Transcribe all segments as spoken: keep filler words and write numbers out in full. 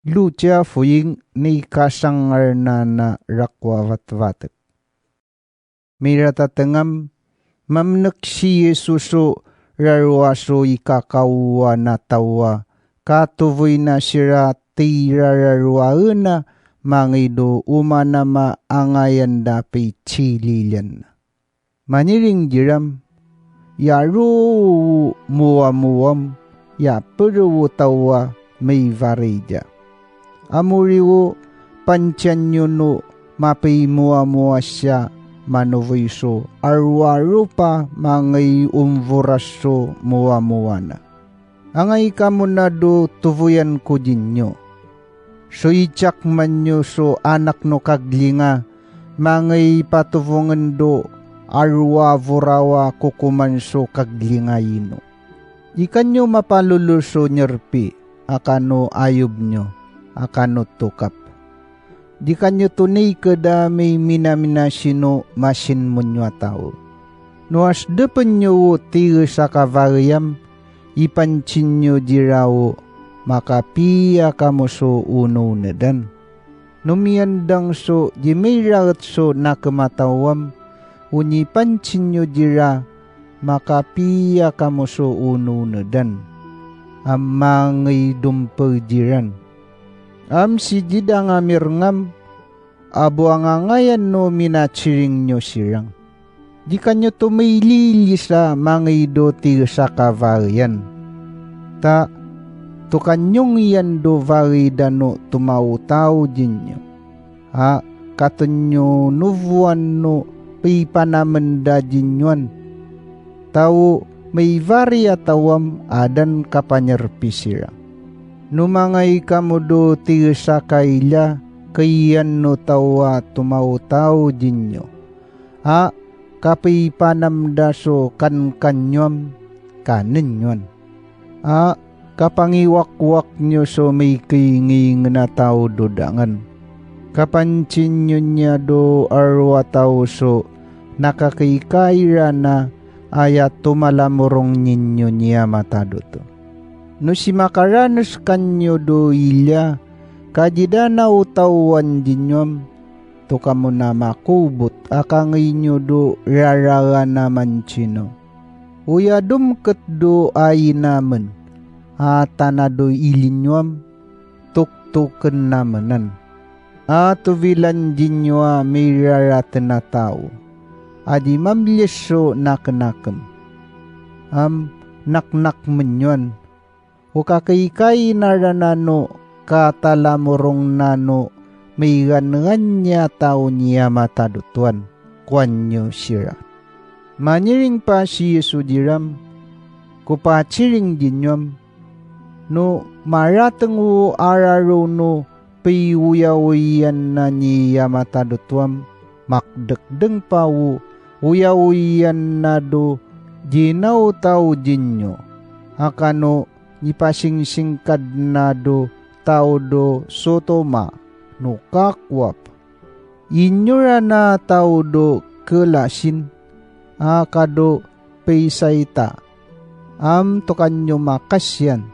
Lucia Foying, na ikasangarnan a Rakowa Vatvatek. Miratatengam, mamnek si Yesu so rarowa so ikakaowa na taw a katovoy na siran tirararowa ena, mangaido oman a ma angayan da pithililyan. Maniring diram, ya roo o mowamowam, ya peroo o taw a maivaray diya. Amori o pantiyan iyo no mapaimowamowa siya manovoy so aroaropa mangay omvoras so mowamowa na. Angay kamo na do tovoyan ko diniyo. So icakman iyo so anak no kaglinga, mangay patovongen do aroa vorawa kokoman so kaglinga ino. Di kaniyo mapalolo so nyerpi, a kano ayob niyo, a kano tokap. Di kaniyo tonay keda maiminaminasi no masinmon iyo a taw. No asdepen iyo o tig sa kavageyam, ipantin iyo dira o makapiya kamo so onoonedan. No miyandang so di mairaet so nakem a taw am, o nipantin iyo dira makapiya kamo so onoonedan. A mangay dompeg diran. Am si didang a mirngam, a bo angangayan no minatiring iyo siran. Di kaniyo tomaylilisa mangay do tig sa kavageyan. Ta, tokan iyo ngiyan do vagey dano tomaotaw diniyo. A, katon iyo novoan no pipanamen da diniyo an. Taw maivaray a taw am aden kapanyerpi siran. No mangay kamo do tig sa kaila, kaiyan no taw a tomaotaw diniyo. A, kapipanam da so kankan iyo am, kanen iyo an. A, kapangiwakwak iyo so maikingingena taw do dangan. Kapantin iyo niya do aroa taw so nakakikaira na aya tomalamorong niyo niya matado to. No si makaranes kaniyo do ila, ka di dana o taw an diniyo am, to kamo na makobot a kangay niyo do raraga na mancino. Oya domket do ainamen, a tana do ilin iyo am, toktoken amen an. A tovilan diniyo a miraraten a taw. A di mamlies so nakenakem. Am naknakmen iyo an. O kakikaina rana no katalamorong na no maigangan niya taw niya matado to an, kowan iyo siran. Maniring pa si Yesu diram, ko patiring diniyo am, no marateng o araro no piyoyaoyan na niya matado to am, makdekdeng pa o oyaoyan na do dinaota o diniyo, a kano nipasingsingkad na do taw do Sotoma, no kakowap. Inyoran a taw do kelasin, a kado peisaita, am tokan iyo makasiyan.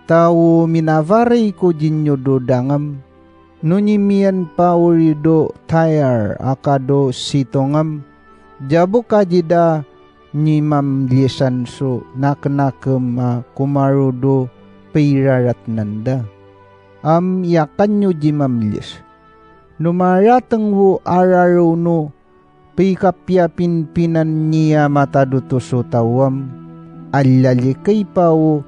Taw minavaray ko diniyo do dangam, no nimiyan paori do Tayar a kado Sitong am, diyabo ka di da nimamliesan so nakenakem a komaro do peiraratnan da. Am iyakan iyo di mamlies. No marateng o araro no pekapiyapinpinan niya matado to so taw am, a lalikay pa o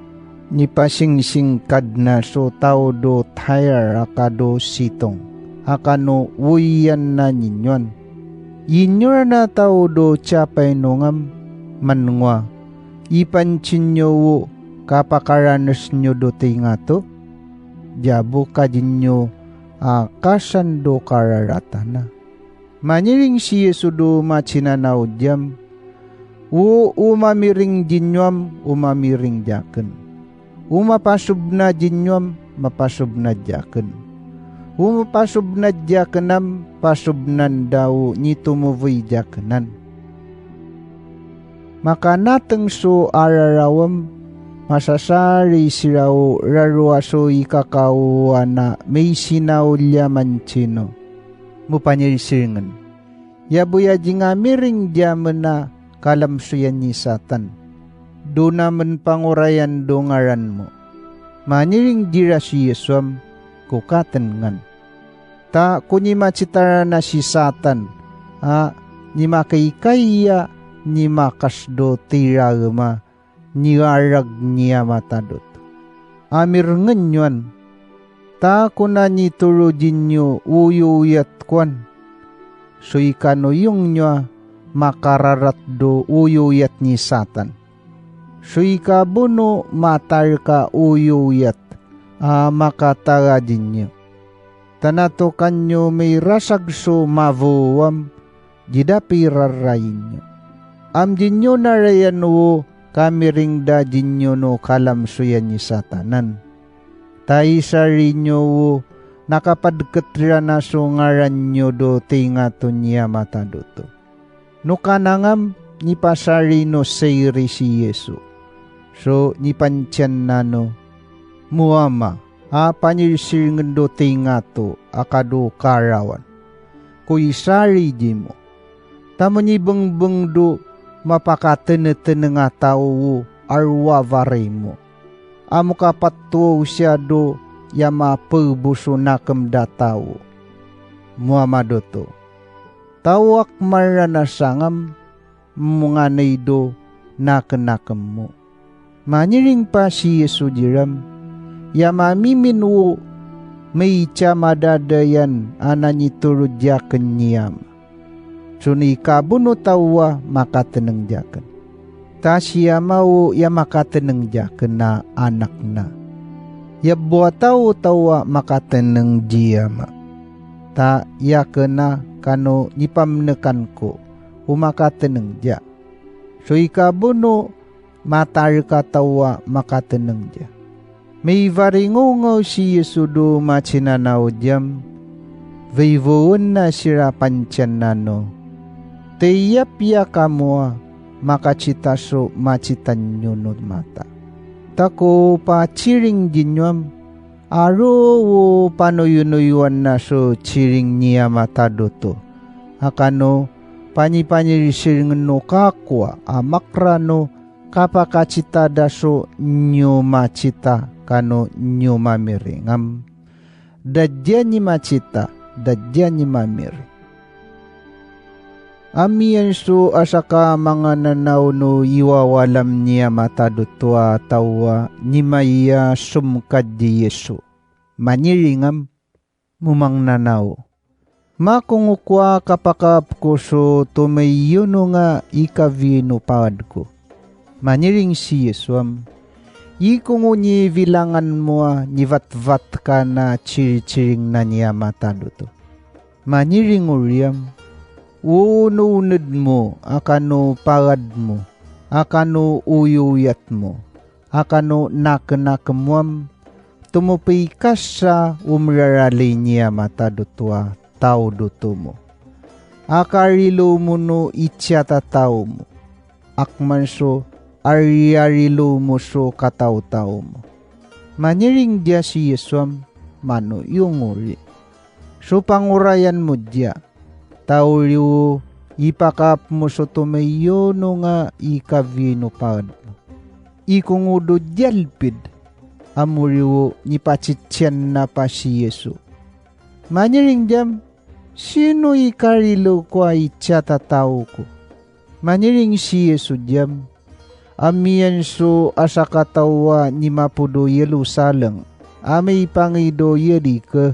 nipasingsingkad na so taw do Tayar a kado Sitong, a kano oyanan iyo an. Inyoran a taw do tiyapainong am, manengoa, ipantin iyo o kapakaranes iyo do tingato, diyabo ka diniyo a kasan do kararatana. Maniring si Yesu do matsinanaw diyam, o, o mamiring diniyo am, o mamiring diyaken. O mapasobna diniyo am, mapasobna diyaken. O mapasobna diyaken am, pasobnan da o nitomovoy diyaken an. Makanateng so araraw am, masasari siran o raro a so ikakaowan a maisinaol iyan man sino. Mo panirsiringen. Ya bo ya dingamiring di amen a kalamsoyan i Satan. Dona men pangorayan do ngaran mo. Maniring dira si Yesu am ko katenengan. Ta ko nimatsitaran a si Satan a nimakaikai a nimakas do tiraem a niarag niya matadot. Amirengen nyo an. Ta ko na nitoro di nyo oyoyat kowan. So ikanoyong nyo a makararat do oyoyat ni Satan. So ikabono matarka oyoyat a makatara di nyo. Tanatokan nyo mairasag so mavowam, di da pirarayin nyo. Am di nyo narayan o kamiring da di nyo no kalamsoyan i Satanan. Ta isari nyo o nakapadket iran a so ngaran nyo do tingato niya matadot. No kanangam nipasari no siri si Yesu. So nipantiyan na no, mo Ama, a panirsiringen do tingato a kado karawan. Ko isari di mo. Ta mo nibengbeng do mapakateneteneng a taw o arowavari mo. Amo kapatowaw siya do ya mapebo so nakem da taw. Mo Ama doto. Taw ak maran a sangam, mo nganay do nakenakem mo. Maniring pa si Yesu diram, ya mamimin o maitya madadayan a nanitoro di aken niya Ama. So ni kabono taw a makateneng di aken. Ta si Ama o ya makateneng di aken a Anak na. Ya bo a taw o taw a makateneng di Ama. Ta i aken a kano nipamnekan ko o makateneng diya. So ikabono matarka taw a makateneng diya. Mivaringongaw si Yesu do matsinanaw diyam, vaivowen na sira pantiyan na no. Tiyap iya kamo a makacita so macitan nyo no mata. Ta ko paciring di nyo am, aro o panoyonoyowan na so ciring niya matadot o. A kano panipanirsiringen o kakowa a makra no kapakacita da so nyo macita kano nyo mamiring am. Da diya ni macita, da diya ni mamiring. Amiyan so asaka mangananaw no iwawalam niya matadot a taw a nimaya somkad di Yesu. Maniring am, mo mangnanaw. Makongo ko a kapakaap ko so tomaiyonong a ikaviyono pawad ko. Maniring si Yesu am, ikongo nibilangan mo a nivatvat ka na ciriciring na niya matadot o. Maniring o riyam, onooned mo a kano pawad mo, a kano oyoyat mo, a kano nakenakem mo am, tomo pay kasa o mirarali niya matadot a taw do tomo. A karilow mo no iciyatataw mo. Akman so ariyarilow mo so katawtaw mo. Maniring diya si Yesu am, mano iyo ngori. So pangorayan mo diya, ta oriwo ipakaap mo so tomaiyonong a ikaviyono pawad mo. Ikongo do diyalpid, a moriwo nipaciciyan na pa si Yesu. Maniring diyam, sino i karilow ko a iciyatataw ko? Maniring si Yesu diyam, amiyan so asakataw a nimapod o Yerusalem, a mipangido Yeriko.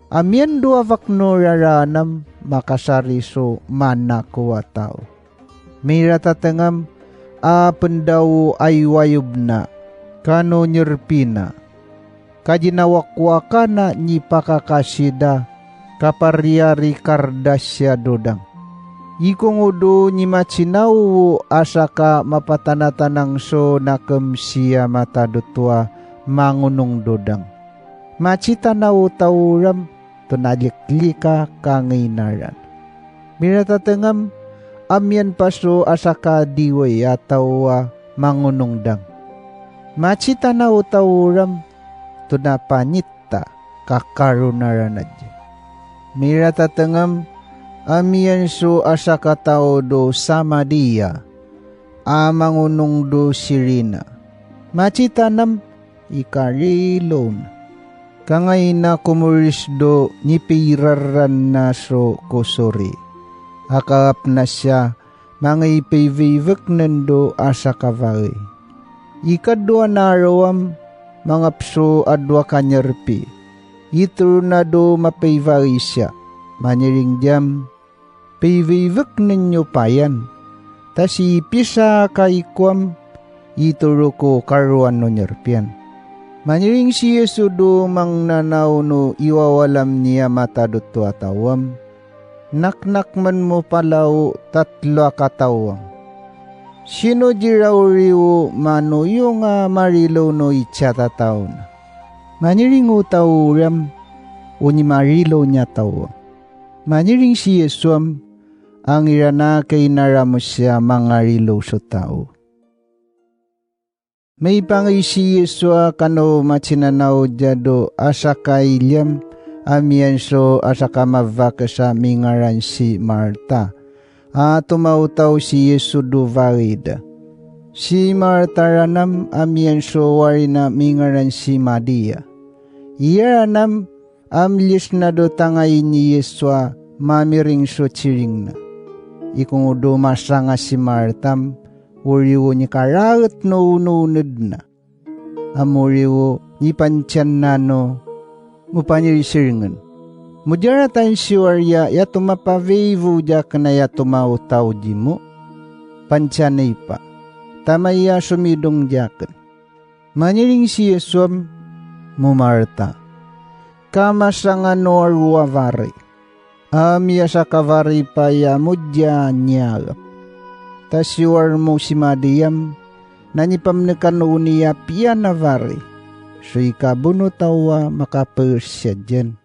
Amiyan do awak no raraan am makasari so mana ko a taw. Miratateng am a pendaw o aiwayob na, kano nyerpi na. Kajinawakwaka na nipakakasi da, kapariyari kardas siya dodang. Ikongo do nimacinaw o asaka mapatanatanang so nakem siya matadot a mangonong dodang. Macitanaw o taw ram, to naliklik a kanginaran. Miratateng am, amiyan pa so asaka diway a taw a mangonong dang. Matitana o taw ram, to na panyita, ka karonaran a di. Miratatengam, amiyan so asakataw do Samaria, a mangonong do Sirina. Matitanam, ikarilow na. Kangay na komoris do nipiraran na so kosori. Akaap na siya, mangipiviveknen do asakavai. Ikadowa na arawam, mangap so adowa kanyerpi. Itoro na do mapivai siya. Maniring diyam, piviveknen iyo payan. Ta si pisa kaikoam, itoro ko karoan o nyerpian. Maniring si Yesu do mangnanaw no iwawalam niya matadot o atawam. Naknakmen mo palaw tatlo a katawang. Sino di rawri o manoyong a marilow no icatataw na? Maniring o taw ram, o nimarilow niya tawang. Maniring si Yesu am, angiran a kainaramo siya mangarilow so taw. Mipangay si Yesu a kano matinanaw diya do asakailiyam amiyan so asakamavakes a mingaran si Marta. A tomaotaw si Yesu do vagida. Si Marta ranam amiyan so wari na mingaran si Maria. Iya ranam a milis na do tangay ni Yesu a mamiring so tiring na. Ikongo do masanga si Martam, oriwo nikaraet no onooned na. Amoriwo nipantiyan na no mopanyirisiringen. Mo diyaratan si wariya ya tomapavivo diyaken a ya tomaotaw dimo. Pantiyanay pa. Tamaya somidong diyaken. Maniring si Yesu am, mo Marta. Ka masanga no a rowa vare. A miyasakavari pa ya mo diya niyagap. Ta si warmo si Madiyam, na nipamnekan o niya piya na vare. So ikabono taw a makapees siya diyan.